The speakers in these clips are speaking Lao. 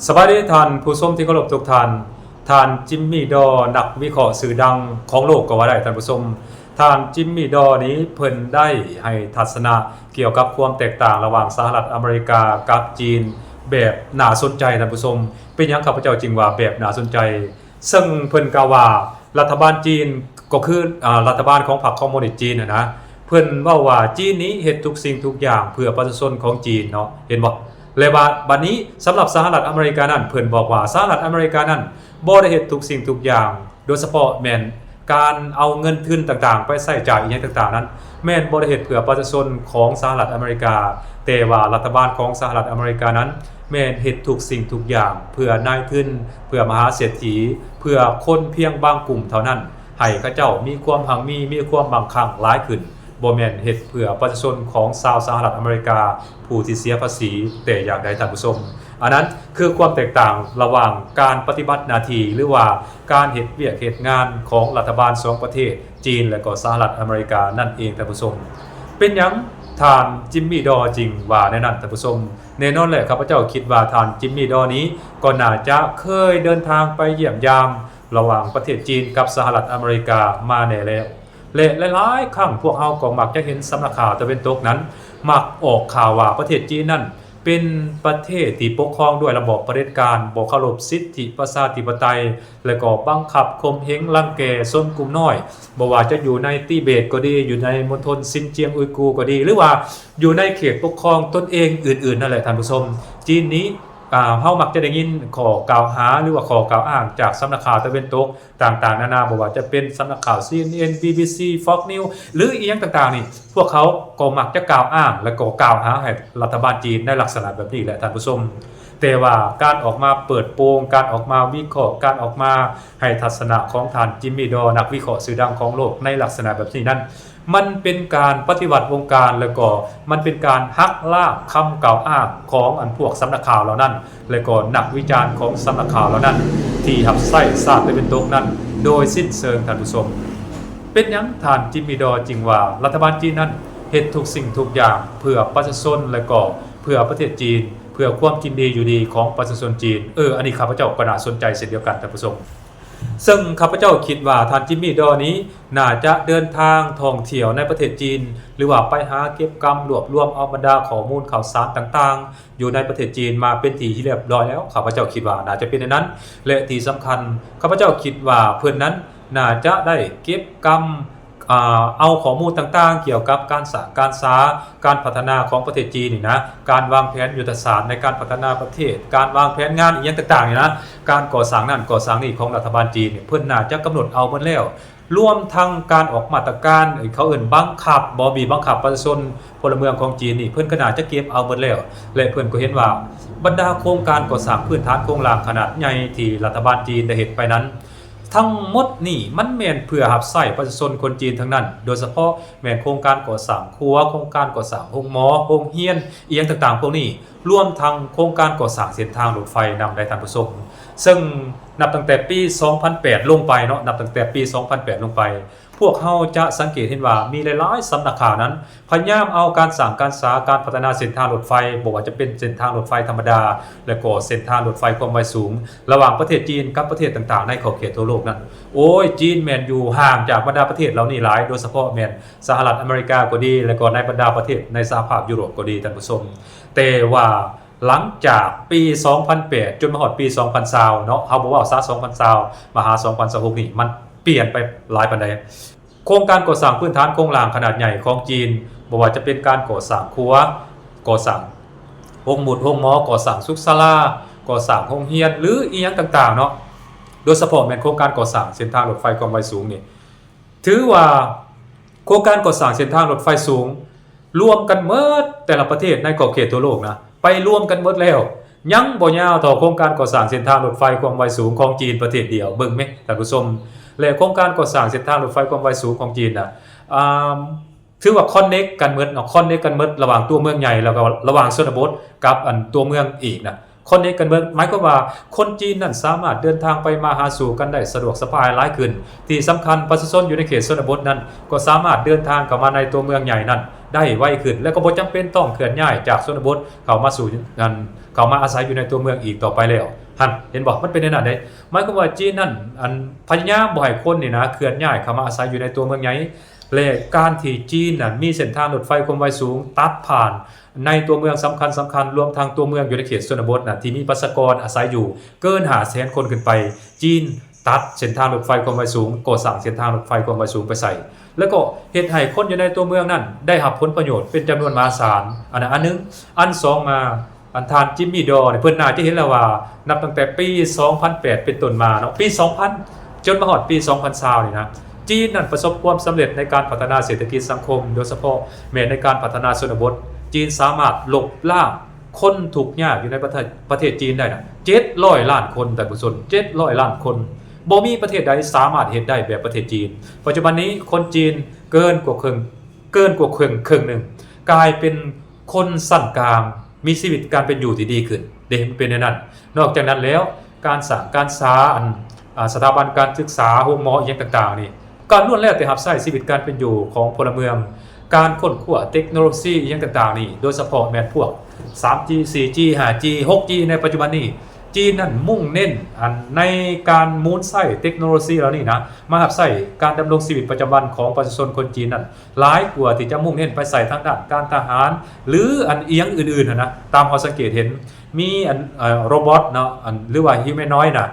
ສະບາຍດີທ່ານຜູ້ຊົມທີ່ເຄົາລົບທຸກທ່ານ. ທ່ານ ຈິມມີ ດໍ ນັກວິເຄາະຊື່ດັງຂອງໂລກກໍວ່າໄດ້ທ່ານຜູ້ຊົມ. ທ່ານ ຈິມມີ ດໍ ນີ້ເພິ່ນໄດ້ໃຫ້ທັດສະນະກ່ຽວກັບຄວາມແຕກຕ່າງລະຫວ່າງສະຫະລັດອາເມລິກາກັບຈີນ ແບບໜ້າສົນໃຈທ່ານຜູ້ຊົມ. ເປັນຫຍັງຂ້າພະເຈົ້າຈຶ່ງວ່າແບບໜ້າສົນໃຈ? ເຊິ່ງເພິ່ນກ່າວວ່າ ລັດຖະບານຈີນ ກໍຄື ອາ ລັດຖະບານຂອງພັກຄອມມູນິດຈີນຫັ້ນນະ ເພິ່ນເວົ້າວ່າຈີນນີ້ເຮັດທຸກສິ່ງທຸກຢ່າງເພື່ອປະຊາຊົນຂອງຈີນເນາະ ເຫັນບໍ່? ແລະວ່າບັດນີ້ສຳລັບສະຫະລັດອາເມລິການັ້ນ ເພິ່ນບອກວ່າສະຫະລັດອາເມລິການັ້ນບໍ່ໄດ້ເຮັດທຸກສິ່ງທຸກຢ່າງ ໂດຍສະເພາະແມ່ນການເອົາເງິນທຶນຕ່າງໆໄປໃຊ້ຈ່າຍອີ່ຫຍັງຕ່າງໆນັ້ນ ແມ່ນບໍ່ໄດ້ເຮັດເພື່ອປະຊາຊົນຂອງສະຫະລັດອາເມລິກາ, ແຕ່ວ່າລັດຖະບານຂອງສະຫະລັດອາເມລິການັ້ນ ແມ່ນເຮັດທຸກສິ່ງທຸກຢ່າງເພື່ອນາຍທຶນ, ເພື່ອມະຫາເສດຖີ, ເພື່ອຄົນພຽງບາງກຸ່ມເທົ່ານັ້ນ, ໃຫ້ເຂົາເຈົ້າມີຄວາມຮັ່ງມີ, ມີຄວາມມັ່ງຄັ່ງຫຼາຍຂຶ້ນ, ບໍ່ແມ່ນເຮັດເພື່ອປະຊາຊົນຂອງຊາວສະຫະລັດອາເມລິກາຜູ້ທີ່ເສຍພາສີແຕ່ຢ່າງໃດ, ທ່ານຜູ້ຊົມ. ອັນນັ້ນຄືຄວາມແຕກຕ່າງລະຫວ່າງການປະຕິບັດໜ້າທີ່ ຫຼືວ່າການເຮັດວຽກເຮັດງານຂອງລັດຖະບານສອງປະເທດ ຈີນ ແລະກໍສະຫະລັດອາເມລິການັ້ນເອງ, ທ່ານຜູ້ຊົມ. ເປັນຫຍັງທ່ານ ຈິມມີ ດໍ ຈຶ່ງວ່າແນວນັ້ນ, ທ່ານຜູ້ຊົມ? ແນ່ນອນແຫຼະ, ຂ້າພະເຈົ້າຄິດວ່າທ່ານ ຈິມມີ ດໍ ນີ້ກໍໜ້າຈະເຄີຍເດີນທາງໄປຢ້ຽມຢາມລະຫວ່າງປະເທດຈີນກັບສະຫະລັດອາເມລິກາມາແດ່ແລ້ວ ແລະຫຼາຍໆຄັ້ງພວກເຮົາກໍມັກຈະເຫັນສຳນັກຂ່າວຕາເວັນຕົກນັ້ນ ມັກອອກຂ່າວວ່າປະເທດຈີນນັ້ນເປັນປະເທດທີ່ປົກຄອງດ້ວຍລະບອບຜະເດັດການ, ບໍ່ເຄົາລົບສິດທິປະຊາທິປະໄຕ ແລະກໍບັງຄັບຂົ່ມເຫງລັງແກຊົນກຸ່ມນ້ອຍ, ບໍ່ວ່າຈະຢູ່ໃນຕີເບດກໍດີ, ຢູ່ໃນມົນທົນຊິນຈຽງອຸຍກູກໍດີ ຫຼືວ່າຢູ່ໃນເຂດປົກຄອງຕົນເອງອື່ນໆນັ້ນແຫຼະ, ທ່ານຜູ້ຊົມ. ຈີນນີ້ ອາ ເຮົາມັກຈະໄດ້ຍິນຂໍ້ກ່າວຫາ ຫຼືວ່າຂໍ້ກ່າວອ້າງຈາກສຳນັກຂ່າວຕາເວັນຕົກຕ່າງໆນານາ, ບໍ່ວ່າຈະເປັນສຳນັກຂ່າວ ຊີເອັນເອັນ ບີບີຊີ ຟອກນິວ ຫຼືອີ່ຫຍັງຕ່າງໆນີ້, ພວກເຂົາກໍມັກຈະກ່າວອ້າງ ແລະກໍກ່າວຫາໃຫ້ລັດຖະບານຈີນໃນລັກສະນະແບບນີ້ແຫຼະ, ທ່ານຜູ້ຊົມ. ແຕ່ວ່າການອອກມາເປີດໂປງ, ການອອກມາວິເຄາະ, ການອອກມາໃຫ້ທັດສະນະຂອງທ່ານ ຈິມມີ ດໍ ນັກວິເຄາະຊື່ດັງຂອງໂລກໃນລັກສະນະແບບນີ້ນັ້ນ, ມັນເປັນການປະຕິວັດວົງການ ແລະກໍມັນເປັນການຫັກລ້າງຄຳກ່າວອ້າງຂອງອັນພວກສຳນັກຂ່າວເຫຼົ່ານັ້ນ ແລະກໍນັກວິຈານຂອງສຳນັກຂ່າວເຫຼົ່ານັ້ນ ທີ່ຮັບໃຊ້ຊາດຕາເວັນຕົກນັ້ນໂດຍສິ້ນເຊີງ, ທ່ານຜູ້ຊົມ. ເປັນຫຍັງທ່ານ ຈິມມີ ດໍ ຈຶ່ງວ່າລັດຖະບານຈີນນັ້ນເຮັດທຸກສິ່ງທຸກຢ່າງເພື່ອປະຊາຊົນ ແລະກໍເພື່ອປະເທດຈີນ, ເພື່ອຄວາມກິນດີຢູ່ດີຂອງປະຊາຊົນຈີນ? ເອີ ອັນນີ້ຂ້າພະເຈົ້າກໍໜ້າສົນໃຈເຊັ່ນດຽວກັນ, ທ່ານຜູ້ຊົມ. ເຊິ່ງຂ້າພະເຈົ້າຄິດວ່າທ່ານ ຈິມມີ ດໍ ນີ້ໜ້າຈະເດີນທາງທ່ອງທ່ຽວໃນປະເທດຈີນ ຫຼືວ່າໄປຫາເກັບກຳລວບລວມເອົາບັນດາຂໍ້ມູນຂ່າວສານຕ່າງໆຢູ່ໃນປະເທດຈີນມາເປັນທີ່ຮຽບຮ້ອຍແລ້ວ. ຂ້າພະເຈົ້າຄິດວ່າໜ້າຈະເປັນແນວນັ້ນ ແລະທີ່ສຳຄັນ ຂ້າພະເຈົ້າຄິດວ່າເພິ່ນນັ້ນໜ້າຈະໄດ້ເກັບກຳ ອາ ເອົາຂໍ້ມູນຕ່າງໆກ່ຽວກັບການສ້າງການສາ ການພັດທະນາຂອງປະເທດຈີນນີ້ນະ, ການວາງແຜນຍຸດທະສາດໃນການພັດທະນາປະເທດ, ການວາງແຜນງານອີ່ຫຍັງຕ່າງໆນີ້ນະ, ການກໍ່ສ້າງນັ້ນກໍ່ສ້າງນີ້ຂອງລັດຖະບານຈີນນີ້ ເພິ່ນໜ້າຈະກຳນົດເອົາໝົດແລ້ວ, ລວມທັງການອອກມາດຕະການ ເຂົາເອີ້ນບັງຄັບ ບໍ່ ບີບບັງຄັບປະຊາຊົນພົນລະເມືອງຂອງຈີນນີ້ ເພິ່ນກໍໜ້າຈະເກັບເອົາໝົດແລ້ວ ແລະ ເພິ່ນກໍເຫັນວ່າບັນດາໂຄງການກໍ່ສ້າງພື້ນຖານໂຄງລ່າງຂະໜາດໃຫຍ່ທີ່ລັດຖະບານຈີນໄດ້ເຮັດໄປນັ້ນ ທັງໝົດນີ້ມັນແມ່ນເພື່ອຮັບໃຊ້ປະຊາຊົນຄົນຈີນທັງນັ້ນ, ໂດຍສະເພາະແມ່ນໂຄງການກໍ່ສ້າງຂົວ, ໂຄງການກໍ່ສ້າງໂຮງໝໍ, ໂຮງຮຽນ ອີ່ຫຍັງຕ່າງໆພວກນີ້, ລວມທັງໂຄງການກໍ່ສ້າງເສັ້ນທາງລົດໄຟນຳໄດ໋ທ່ານຜູ້ຊົມ. ເຊິ່ງນັບຕັ້ງແຕ່ປີສອງພັນແປດລົງໄປເນາະ, ນັບຕັ້ງແຕ່ປີສອງພັນແປດລົງໄປ, ພວກເຮົາຈະສັງເກດເຫັນວ່າມີຫຼາຍໆສຳນັກຂ່າວນັ້ນ ພະຍາຍາມເອົາການສ້າງການສາ ການພັດທະນາເສັ້ນທາງລົດໄຟ, ບໍ່ວ່າຈະເປັນເສັ້ນທາງລົດໄຟທຳມະດາ ແລະກໍເສັ້ນທາງລົດໄຟຄວາມໄວສູງ ລະຫວ່າງປະເທດຈີນກັບປະເທດຕ່າງໆໃນຂອບເຂດທົ່ວໂລກນັ້ນ. ໂອ້ຍ, ຈີນແມ່ນຢູ່ຫ່າງຈາກບັນດາປະເທດເຫຼົ່ານີ້ຫຼາຍ, ໂດຍສະເພາະແມ່ນສະຫະລັດອາເມລິກາກໍດີ ແລະກໍໃນບັນດາປະເທດໃນສະຫະພາບຢູໂຣບກໍດີ, ທ່ານຜູ້ຊົມ. ແຕ່ວ່າຫຼັງຈາກປີສອງພັນແປດ ຈົນມາຮອດປີສອງພັນຊາວເນາະ, ເຮົາບໍ່ເວົ້າຊະ ສອງພັນຊາວ ມາຫາສອງພັນຊາວຫົກນີ້ ມັນປ່ຽນໄປຫຼາຍປານໃດ? ໂຄງການກໍ່ສ້າງພື້ນຖານໂຄງລ່າງຂະໜາດໃຫຍ່ຂອງຈີນ, ບໍ່ວ່າຈະເປັນການກໍ່ສ້າງຂົວ, ກໍ່ສ້າງໂຮງໝົດໂຮງໝໍ, ກໍ່ສ້າງສຸກສາລາ, ກໍ່ສ້າງໂຮງຮຽນ ຫຼື ອີ່ຫຍັງຕ່າງໆເນາະ, ໂດຍສະເພາະແມ່ນໂຄງການກໍ່ສ້າງເສັ້ນທາງລົດໄຟຄວາມໄວສູງນີ້, ຖືວ່າໂຄງການກໍ່ສ້າງເສັ້ນທາງລົດໄຟສູງ ລວມກັນໝົດແຕ່ລະປະເທດໃນຂອບເຂດທົ່ວໂລກນະ, ໄປລວມກັນໝົດແລ້ວ ຍັງບໍ່ຍາວເທົ່າໂຄງການກໍ່ສ້າງເສັ້ນທາງລົດໄຟຄວາມໄວສູງຂອງຈີນປະເທດດຽວ. ເບິ່ງແມະທ່ານຜູ້ຊົມ, ແລະ ໂຄງການກໍ່ສ້າງເສັ້ນທາງລົດໄຟຄວາມໄວສູງຂອງຈີນນະ ອາ ຖືວ່າຄອນເນັກກັນໝົດເນາະ, ຄອນເນັກກັນໝົດລະຫວ່າງຕົວເມືອງໃຫຍ່ ແລ້ວກໍລະຫວ່າງຊົນນະບົດກັບອັນຕົວເມືອງອີກນະ, ຄົນເຮັດການເມືອງ ໝາຍຄວາມວ່າຄົນຈີນນັ້ນສາມາດເດີນທາງໄປມາຫາສູ່ກັນໄດ້ສະດວກສະບາຍຫຼາຍຂຶ້ນ. ທີ່ສຳຄັນ ປະຊາຊົນຢູ່ໃນເຂດຊົນນະບົດນັ້ນກໍສາມາດເດີນທາງເຂົ້າມາໃນຕົວເມືອງໃຫຍ່ນັ້ນໄດ້ໄວຂຶ້ນ ແລະກໍບໍ່ຈຳເປັນຕ້ອງເຄື່ອນຍ້າຍຈາກຊົນນະບົດເຂົ້າມາສູ່ ອັນ ເຂົ້າມາອາໄສຢູ່ໃນຕົວເມືອງອີກຕໍ່ໄປແລ້ວ. ຫັ້ນ ເຫັນບໍ່? ມັນເປັນແນວນັ້ນເດ້. ໝາຍຄວາມວ່າຈີນນັ້ນ ອັນ ພະຍາຍາມບໍ່ໃຫ້ຄົນນີ້ນະເຄື່ອນຍ້າຍເຂົ້າມາອາໄສຢູ່ໃນຕົວເມືອງໃຫຍ່ ແລະ ການທີ່ຈີນນັ້ນມີເສັ້ນທາງລົດໄຟຄວາມໄວສູງຕັດຜ່ານໃນຕົວເມືອງສຳຄັນໆ ລວມທັງຕົວເມືອງຢູ່ໃນເຂດຊົນນະບົດນະ ທີ່ມີປະຊາກອນອາໄສຢູ່ເກີນຫ້າແສນຄົນຂຶ້ນໄປ, ຈີນຕັດເສັ້ນທາງລົດໄຟຄວາມໄວສູງ, ກໍ່ສ້າງເສັ້ນທາງລົດໄຟຄວາມໄວສູງໄປໃສ່ ແລ້ວກໍເຮັດໃຫ້ຄົນຢູ່ໃນຕົວເມືອງນັ້ນໄດ້ຮັບຜົນປະໂຫຍດເປັນຈຳນວນມະຫາສານ. ອັນນັ້ນອັນໜຶ່ງ. ອັນສອງມາ ອັນທ່ານ ຈິມມີ ດໍ ນີ້ ເພິ່ນໜ້າຈະເຫັນແລ້ວວ່າ ນັບຕັ້ງແຕ່ປີສອງພັນແປດເປັນຕົ້ນມາເນາະ, ປີສອງພັນ ຈົນມາຮອດປີສອງພັນຊາວນີ້ນະ, ຈີນນັ້ນປະສົບຄວາມສຳເລັດໃນການພັດທະນາເສດຖະກິດສັງຄົມ, ໂດຍສະເພາະແມ່ນໃນການພັດທະນາຊົນນະບົດ. ຈີນສາມາດລົບລ້າງຄົນທຸກຍາກຢູ່ໃນປະເທດ ປະເທດຈີນໄດ້ນະ ເຈັດຮ້ອຍລ້ານຄົນ, ທ່ານຜູ້ຊົມ, ເຈັດຮ້ອຍລ້ານຄົນ. ບໍ່ມີປະເທດໃດສາມາດເຮັດໄດ້ແບບປະເທດຈີນ. ປັດຈຸບັນນີ້ຄົນຈີນເກີນກວ່າເຄິ່ງ ເກີນກວ່າເຄິ່ງ ເຄິ່ງໜຶ່ງ ກາຍເປັນຄົນຊັ້ນກາງ, ມີຊີວິດການເປັນຢູ່ທີ່ດີຂຶ້ນເດ້, ມັນເປັນແນວນັ້ນ. ນອກຈາກນັ້ນແລ້ວ ການສ້າງການສາ ອັນ ອາ ສະຖາບັນການສຶກສາ, ໂຮງໝໍ ອີ່ຫຍັງຕ່າງໆນີ້ ກໍລ້ວນແລ້ວແຕ່ຮັບໃຊ້ຊີວິດການເປັນຢູ່ຂອງພົນລະເມືອງ. ການຄົ້ນຄວ້າເຕັກໂນໂລຊີອີ່ຫຍັງຕ່າງໆນີ້ ໂດຍສະເພາະແມ່ນພວກສາມຈີ ສີ່ຈີ ຫ້າຈີ ຫົກຈີ ໃນປັດຈຸບັນນີ້, ຈີນນັ້ນມຸ່ງເນັ້ນ ອັນ ໃນການໝູນໃຊ້ເຕັກໂນໂລຊີເຫຼົ່ານີ້ນະ ມາຮັບໃຊ້ການດຳລົງຊີວິດປະຈຳວັນຂອງປະຊາຊົນຄົນຈີນນັ້ນ ຫຼາຍກວ່າທີ່ຈະມຸ່ງເນັ້ນໄປໃສ່ທາງດ້ານການທະຫານ ຫຼື ອັນອີ່ຫຍັງອື່ນໆຫັ້ນນະ. ຕາມເຮົາສັງເກດເຫັນ ມີອັນ ເອີ ໂຣບອດເນາະ ອັນ ຫຼືວ່າ humanoid ນະ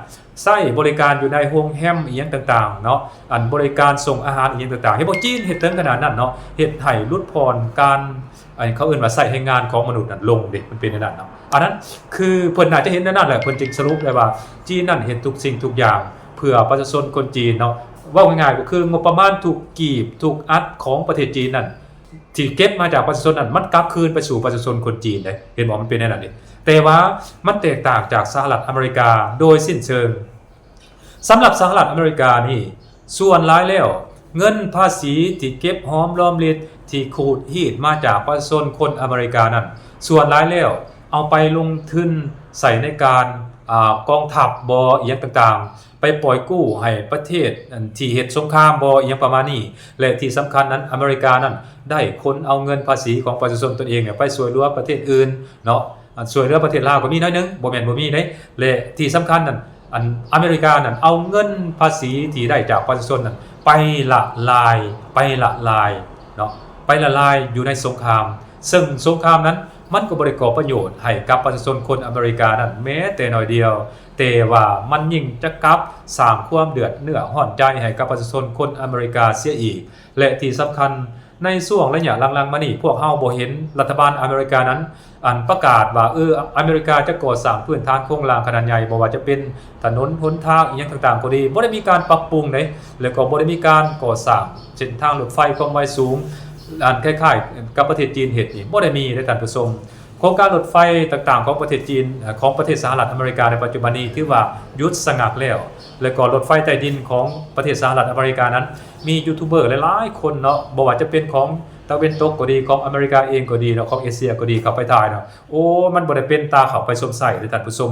ໃຊ້ບໍລິການຢູ່ໃນໂຮງແຮມອີ່ຫຍັງຕ່າງໆເນາະ, ອັນບໍລິການສົ່ງອາຫານອີ່ຫຍັງຕ່າງໆ. ເຫັນບໍ່? ຈີນເຮັດເຖິງຂະໜາດນັ້ນເນາະ, ເຮັດໃຫ້ຫຼຸດຜ່ອນການ ອັນເຂົາເອີ້ນວ່າໃຊ້ແຮງງານຂອງມະນຸດນັ້ນລົງເດ້, ມັນເປັນແນວນັ້ນເນາະ. ອັນນັ້ນຄືເພິ່ນໜ້າຈະເຫັນແນວນັ້ນແຫຼະ, ເພິ່ນຈຶ່ງສະຫຼຸບໄດ້ວ່າ ຈີນນັ້ນເຮັດທຸກສິ່ງທຸກຢ່າງເພື່ອປະຊາຊົນຄົນຈີນເນາະ. ເວົ້າງ່າຍໆກໍຄືງົບປະມານທຸກກີບ ທຸກອັດຂອງປະເທດຈີນນັ້ນ ທີ່ເກັບມາຈາກປະຊາຊົນນັ້ນ ມັນກັບຄືນໄປສູ່ປະຊາຊົນຄົນຈີນເດ້. ເຫັນບໍ່? ມັນເປັນແນວນັ້ນເດ້. ແຕ່ວ່າມັນແຕກຕ່າງຈາກສະຫະລັດອາເມລິກາໂດຍສິ້ນເຊີງ. ສຳລັບສະຫະລັດອາເມລິການີ້ ສ່ວນຫຼາຍແລ້ວ ເງິນພາສີທີ່ເກັບຫອມລອມລິດ ທີ່ຂູດຮີດມາຈາກປະຊາຊົນຄົນອາເມລິການັ້ນ ສ່ວນຫຼາຍແລ້ວເອົາໄປລົງທຶນໃສ່ໃນການ ອາ ກອງທັບບໍ ອີ່ຫຍັງຕ່າງໆ, ໄປປ່ອຍກູ້ໃຫ້ປະເທດ ອັນ ທີ່ເຮັດສົງຄາມບໍ ອີ່ຫຍັງປະມານນີ້. ແລະ ທີ່ສຳຄັນນັ້ນ ອາເມລິການັ້ນໄດ້ຂົນເອົາເງິນພາສີຂອງປະຊາຊົນຕົນເອງເນຍ ໄປຊ່ວຍເຫຼືອປະເທດອື່ນເນາະ. ອັນ ຊ່ວຍເຫຼືອປະເທດລາວກໍມີໜ້ອຍໜຶ່ງ, ບໍ່ແມ່ນບໍ່ມີເດ້. ແລະ ທີ່ສຳຄັນນັ້ນ ອັນ ອາເມລິການັ້ນເອົາເງິນພາສີທີ່ໄດ້ຈາກປະຊາຊົນນັ້ນ ໄປລະລາຍ ໄປລະລາຍເນາະ ໄປລະລາຍຢູ່ໃນສົງຄາມ, ເຊິ່ງສົງຄາມນັ້ນ ມັນກໍບໍ່ໄດ້ກໍ່ປະໂຫຍດໃຫ້ກັບປະຊາຊົນຄົນອາເມລິການັ້ນແມ້ແຕ່ໜ້ອຍດຽວ, ແຕ່ວ່າມັນຍິ່ງຈະກັບສ້າງຄວາມເດືອດເນື້ອຮ້ອນໃຈໃຫ້ກັບປະຊາຊົນຄົນອາເມລິກາເສຍອີກ. ແລະ ທີ່ສຳຄັນ ໃນຊ່ວງໄລຍະຫຼັງໆມານີ້ ພວກເຮົາບໍ່ເຫັນລັດຖະບານອາເມລິການັ້ນ ອັນ ປະກາດວ່າ ເອີ ອາເມລິກາຈະກໍ່ສ້າງພື້ນຖານໂຄງລ່າງຂະໜາດໃຫຍ່, ບໍ່ວ່າຈະເປັນຖະໜົນຫົນທາງອີ່ຫຍັງຕ່າງໆກໍດີ, ບໍ່ໄດ້ມີການປັບປຸງເດ້, ແລ້ວກໍບໍ່ໄດ້ມີການກໍ່ສ້າງເສັ້ນທາງລົດໄຟຄວາມໄວສູງ ອັນ ຄ້າຍໆກັບປະເທດຈີນເຮັດນີ້ ບໍ່ໄດ້ມີເດ້ທ່ານຜູ້ຊົມ. ໂຄງການລົດໄຟຕ່າງໆຂອງປະເທດຈີນ ຂອງປະເທດສະຫະລັດອາເມລິກາໃນປັດຈຸບັນນີ້ ຖືວ່າຢຸດສະງັກແລ້ວ. ແລ້ວກໍລົດໄຟໃຕ້ດິນຂອງປະເທດສະຫະລັດອາເມລິການັ້ນ ມີຢູທູບເບີຫຼາຍໆຄົນເນາະ, ບໍ່ວ່າຈະເປັນຂອງຕາເວັນຕົກກໍດີ, ຂອງອາເມລິກາເອງກໍດີເນາະ, ຂອງເອເຊຍກໍດີ ເຂົ້າໄປຖ່າຍເນາະ. ໂອ້ ມັນບໍ່ໄດ້ເປັນຕາເຂົ້າໄປຊົມໃຊ້ເດ້ທ່ານຜູ້ຊົມ.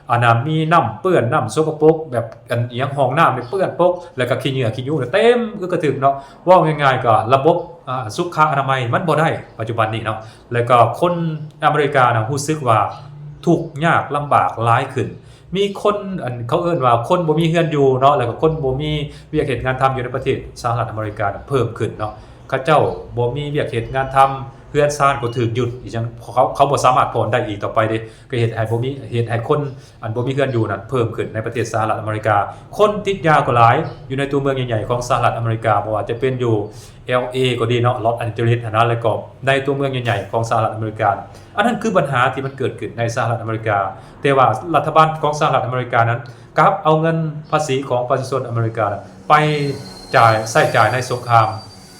ອັນນ່າ ມີນ້ຳເປື້ອນ ນ້ຳສົກກະປົກ ແບບ ອັນ ອີ່ຫຍັງ ຫ້ອງນ້ຳນີ້ເປື້ອນປົກ ແລ້ວກໍຂີ້ເຫຍື້ອຂີ້ຫຍ້ນເຕັມອຶກກະທຶກເນາະ. ເວົ້າງ່າຍໆ ກໍລະບົບ ອາ ສຸຂະອະນາໄມມັນບໍ່ໄດ້ປັດຈຸບັນນີ້ເນາະ. ແລ້ວກໍຄົນອາເມລິການະ ຮູ້ສຶກວ່າທຸກຍາກລຳບາກຫຼາຍຂຶ້ນ. ມີຄົນ ອັນ ເຂົາເອີ້ນວ່າຄົນບໍ່ມີເຮືອນຢູ່ເນາະ, ແລ້ວກໍຄົນບໍ່ມີວຽກເຮັດງານທຳຢູ່ໃນປະເທດສະຫະລັດອາເມລິການະເພີ່ມຂຶ້ນເນາະ. ເຂົາເຈົ້າບໍ່ມີວຽກເຮັດງານທຳ, ເຮືອນຊານກໍຖືກຍຶດ ອີ່ຫຍັງ ເຂົາ ເຂົາບໍ່ສາມາດຜ່ອນໄດ້ອີກຕໍ່ໄປເດ້. ກໍເຮັດໃຫ້ບໍ່ມີ ເຮັດໃຫ້ຄົນ ອັນ ບໍ່ມີເຮືອນຢູ່ນັ້ນເພີ່ມຂຶ້ນໃນປະເທດສະຫະລັດອາເມລິກາ. ຄົນຕິດຢາກໍຫຼາຍຢູ່ໃນຕົວເມືອງໃຫຍ່ໆຂອງສະຫະລັດອາເມລິກາ, ບໍ່ວ່າຈະເປັນຢູ່ ແອລເອ ກໍດີເນາະ, ລອດແອນເຈລິສຫັ້ນນະ, ແລ້ວກໍໃນຕົວເມືອງໃຫຍ່ໆຂອງສະຫະລັດອາເມລິກາ. ອັນນັ້ນຄືບັນຫາທີ່ມັນເກີດຂຶ້ນໃນສະຫະລັດອາເມລິກາ. ແຕ່ວ່າລັດຖະບານຂອງສະຫະລັດອາເມລິການັ້ນ ກັບເອົາເງິນພາສີຂອງປະຊາຊົນອາເມລິການັ້ນ ໄປຈ່າຍ ໃຊ້ຈ່າຍໃນສົງຄາມ,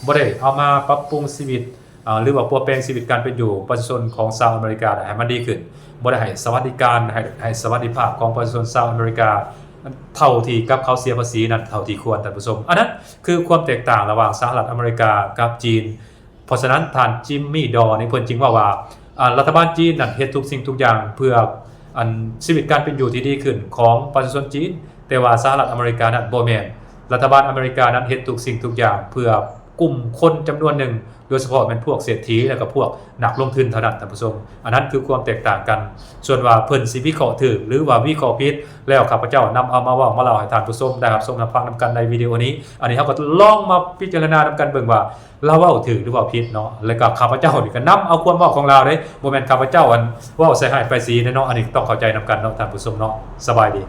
ບໍ່ໄດ້ເອົາມາປັບປຸງຊີວິດ ອາ ຫຼືວ່າປົວແປງຊີວິດການເປັນຢູ່ປະຊາຊົນຂອງຊາວອາເມລິກາໃຫ້ມັນດີຂຶ້ນ, ບໍ່ໄດ້ໃຫ້ສະຫວັດດີການ ໃຫ້ ໃຫ້ສະຫວັດດີພາບຂອງປະຊາຊົນຊາວອາເມລິກາເທົ່າທີ່ກັບເຂົາເສຍພາສີນັ້ນເທົ່າທີ່ຄວນ, ທ່ານຜູ້ຊົມ. ອັນນັ້ນຄືຄວາມແຕກຕ່າງລະຫວ່າງສະຫະລັດອາເມລິກາກັບຈີນ. ເພາະສະນັ້ນ ທ່ານ ຈິມມີ ດໍ ນີ້ ເພິ່ນຈຶ່ງເວົ້າວ່າ ອາ ລັດຖະບານຈີນນັ້ນເຮັດທຸກສິ່ງທຸກຢ່າງເພື່ອ ອັນຊີວິດການເປັນຢູ່ທີ່ດີຂຶ້ນຂອງປະຊາຊົນຈີນ, ແຕ່ວ່າສະຫະລັດອາເມລິການັ້ນບໍ່ແມ່ນ. ລັດຖະບານອາເມລິການັ້ນເຮັດທຸກສິ່ງທຸກຢ່າງເພື່ອກຸ່ມຄົນຈຳນວນໜຶ່ງ, ໂດຍສະເພາະແມ່ນພວກເສດຖີ ແລະກໍພວກນັກລົງທຶນເທົ່ານັ້ນ ທ່ານຜູ້ຊົມ. ອັນນັ້ນຄືຄວາມແຕກຕ່າງກັນ. ສ່ວນວ່າເພິ່ນຊິວິເຄາະຖືກ ຫຼືວ່າວິເຄາະຜິດ ແລ້ວຂ້າພະເຈົ້ານຳເອົາມາເວົ້າມາເລົ່າໃຫ້ທ່ານຜູ້ຊົມໄດ້ຮັບຊົມຮັບຟັງນຳກັນໃນວິດີໂອນີ້. ອັນນີ້ເຮົາກໍລອງມາພິຈາລະນານຳກັນເບິ່ງວ່າ ລາວເວົ້າຖືກ ຫຼື ເວົ້າຜິດເນາະ. ແລ້ວກໍຂ້າພະເຈົ້ານີ້ກໍນຳເອົາຄວາມເວົ້າຂອງລາວເດ້, ບໍ່ແມ່ນຂ້າພະເຈົ້າ ອັນ ເວົ້າໃສ່ຮ້າຍປ້າຍສີເດ້ເນາະ. ອັນນີ້ຕ້ອງເຂົ້າໃຈນຳກັນເນາະ ທ່ານຜູ້ຊົມເນາະ. ສະບາຍດີ.